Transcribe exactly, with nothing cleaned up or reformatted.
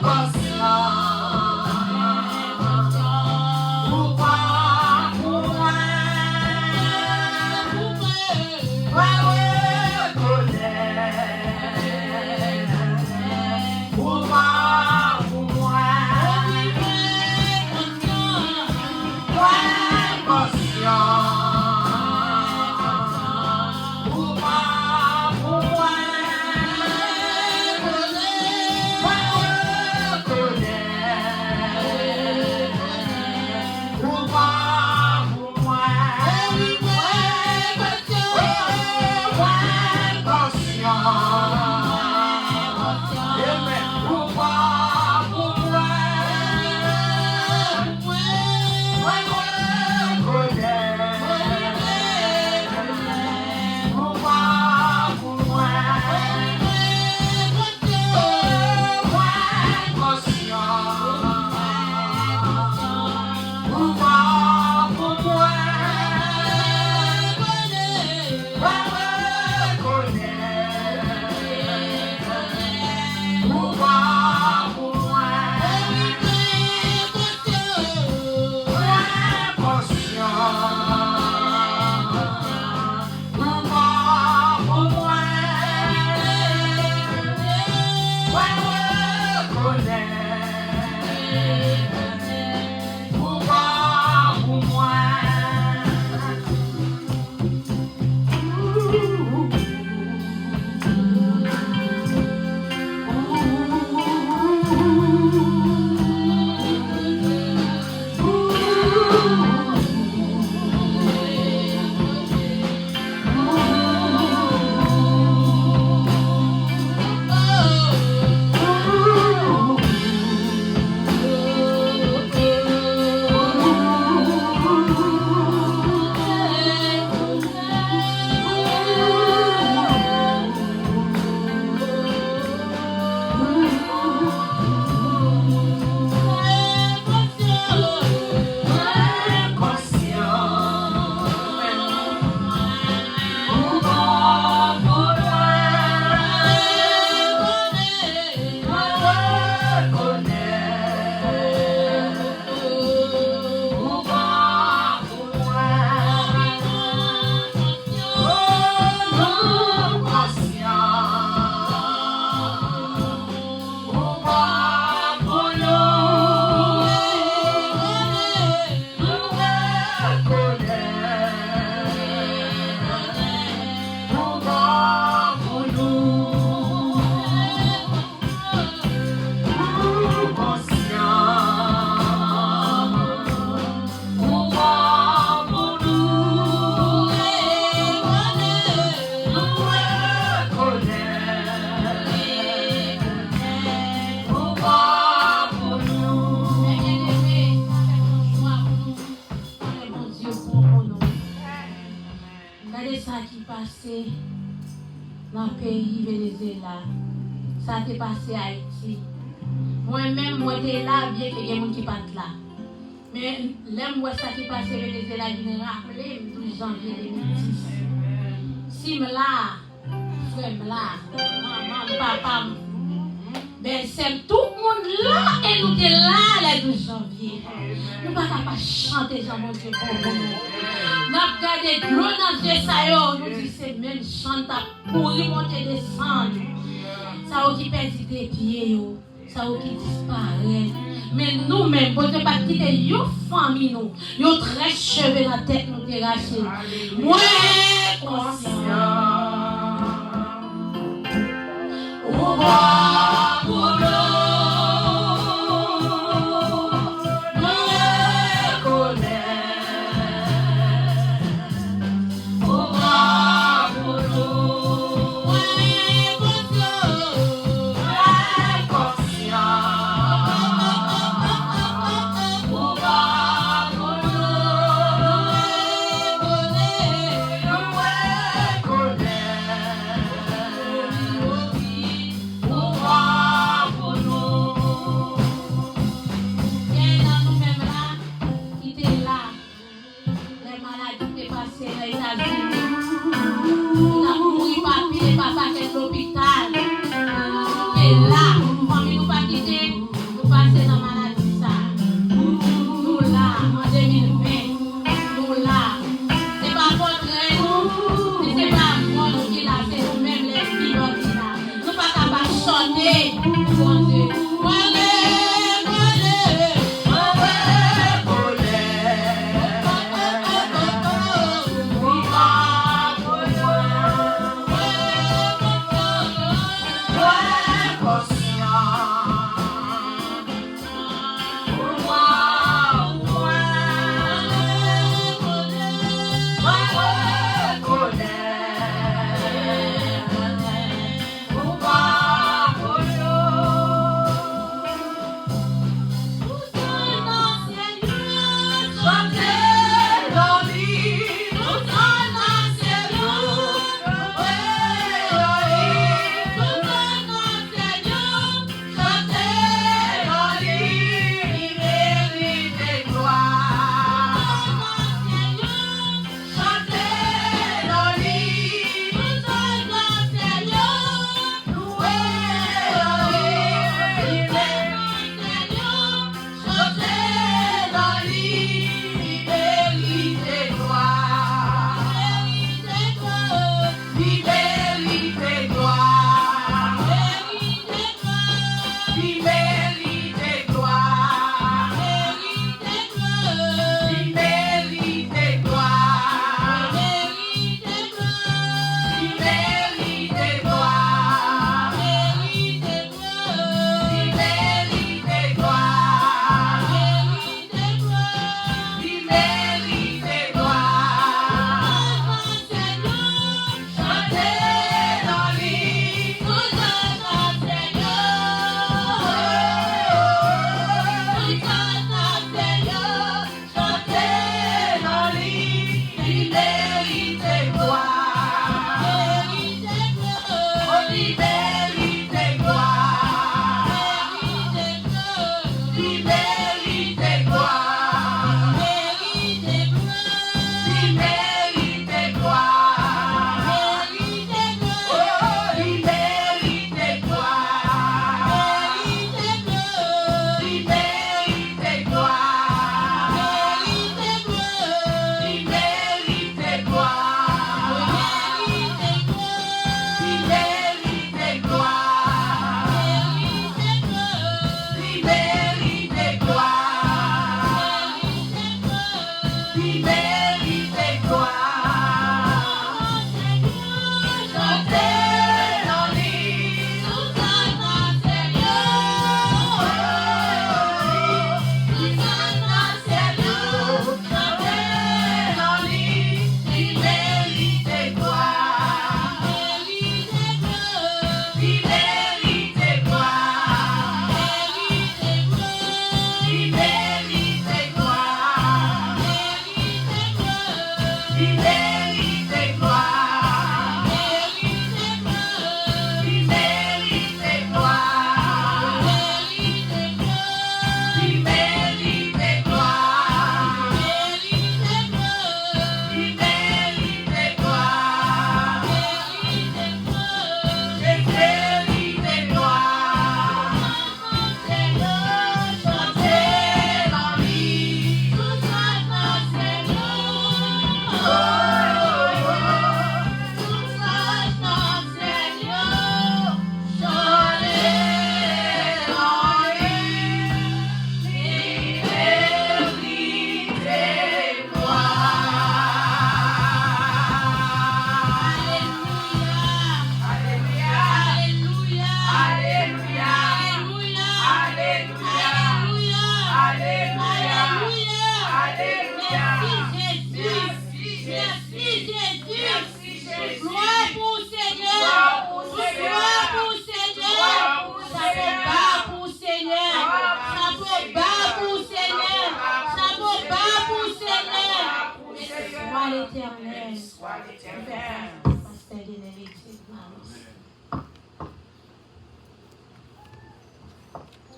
Konsyan, ou pa pou mwen. Mwen rekonèt ou pa pou mwen. Mwen konsyan ou pa pou mwen. Mwen rekonèt ou pa pou mwen. Mwen konsyan. Amen. Ou pa pou mwen. Mwen rekonèt. Ou pa pou mwen. Mwen konsyan. Ou pa pou mwen. Mwen rekonèt. Ou pa pou mwen. Mwen konsyan. Ou pa pou mwen. Mwen rekonèt. Ou pa pou mwen. Gade sa ki pase nan peyi Venezuela. Sa te pase Ayiti. Mwen menm, mwen te la, byenke gen moun ki pa t la. Men lè m wè sa ki pase Venezuela vin raple m douz janvye de mil dis. Si m la, frè m la, manman m, papa m, bèlsè m, tout moun la, e nou te la lè douz janvye. Nou pa ka pa chante jan Bondye bon pou nou. N ap gade dlo nan zye sa yo, nou di se menm jan n t ap kouri monte desann. Sa yo ki pèdi de pye yo, sa yo ki disparèt. Men nou menm, Bondye pa t kite yon fanmi nou, yon très cheve nan tèt nou te rache. Mwen konsyan. Ou pa pou nou, nou rekonèt. Ou pa pou nou, mwen konsyan, mwen konsyan. Ou pa pou nou, nou rekonèt, nou rekonèt. Ou Jezi. Glwa pou Senyè. Glwa pou Senyè. Chapo ba pou Senyè. Chapo ba pou Senyè. Chapo ba pou Senyè. Glwa Letènèl. Pastè Denel Etienne Malis.